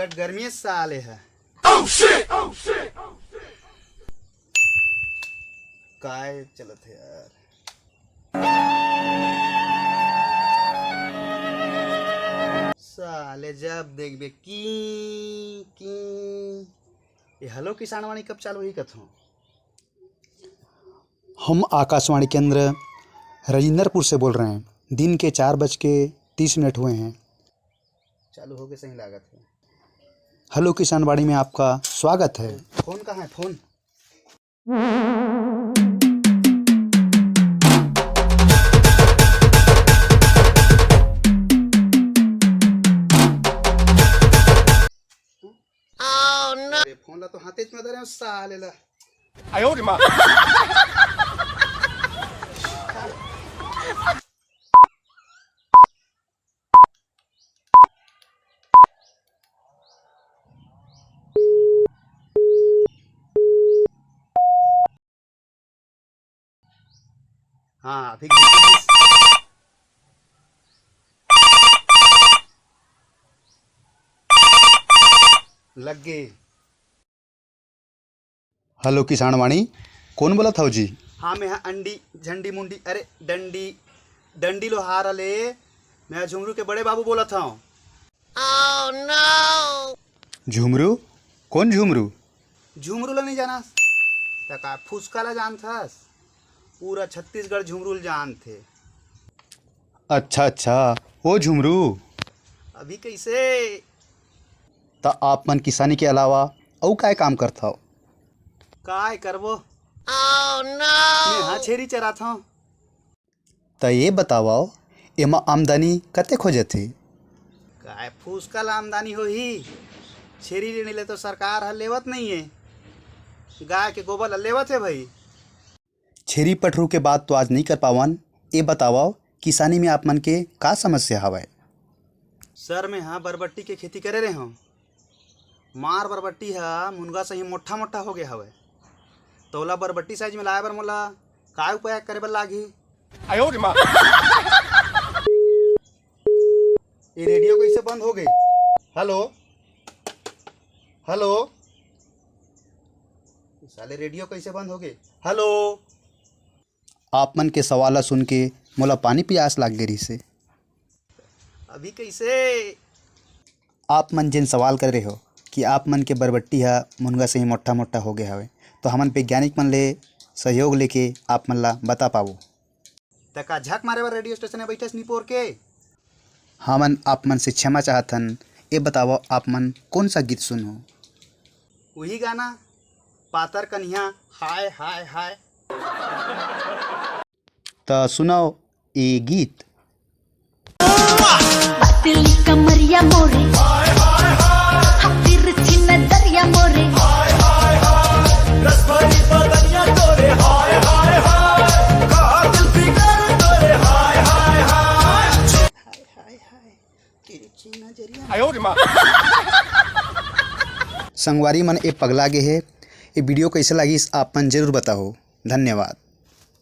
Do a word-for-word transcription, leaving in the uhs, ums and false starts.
गर्मी साले हे। काय चलत हे यार? साले जब देखबे की, की। ये हेलो किसानवाणी कब चालू होही कथों? हम आकाशवाणी केंद्र रजिंदरपुर से बोल रहे हैं। दिन के चार बज के तीस मिनट हुए हैं। चालू होगे सही लागत हे। हेलो किसानवाणी में आपका स्वागत है। फोन कहाँ है? फोन। अरे, फोन ला तो हाथे में धरे हो, साले ला। हाँ, अभी लग गे। हेलो किसानवाणी, कोन बोलत हव जी? हाँ, मैं हा अंडी, झंडी मुंडी, अरे डंडी, डंडी लोहार ले, मैं हा झुमरू के बड़े बाबू बोलत हव। झुमरू? कोन झुमरू? झुमरू ला नहीं जानस? त का फुसका ला जानथस? पूरा छत्तीसगढ़ झुमरू ला जानथे। अच्छा, अच्छा, ओ झुमरू। अभी कैसे? त आप मन किसानी के अलावा अउ काय काम करथव? काय करबो? मैं हा छेरी चराथव। त ये बतावव, एमा आमदनी कतेक हो जथे? काय फुसका ला आमदनी होही? छेरी लेने ले तो सरकार ह लेवत नहीं है, गाय के गोबर ला लेवत है भाई। छेरी पठरू के बात तो आज नहीं कर पावन। ये बतावव, किसानी में आप मन के का समस्या हवय? सर, मैं हा बरबट्टी के खेती करे रहे हूँ। मार बरबट्टी हा मुनगा सही मोट्ठा मोट्ठा हो गया हवय। तोला बरबट्टी साइज में लाए बर मोला काय उपाय करे बर लागही? ये रेडियो कैसे बंद हो गई? हेलो, हेलो, साले रेडियो कैसे बंद हो गई? हेलो। आप मन के सवाल ला सुन के मोला पानी पियास लाग गे रिहिसे। अभी कैसे? आप मन जेन सवाल करे हो कि आप मन के बरबट्टी हा मुनगा सही मोट्ठा मोट्ठा हो गए हवे, तो हमन वैज्ञानिक मन ले सहयोग लेके आप मन ला बता पाबो। त का झक मारे बर रेडियो स्टेशन में बैठे निपोर के? हमन आप मन से क्षमा चाहत हन। ये बतावव, आप मन कौन सा गीत सुनहू? वही गाना, पातर कन्हिया, हाय, हाय, हाय। त सुनाओ ये गीत। पतली कमरिया मोरे, तिरछी नजरिया मोरे। संगवारी मन, ए पगला गे हे। ए वीडियो कैसे लागिस, आप मन जरूर बताओ। धन्यवाद।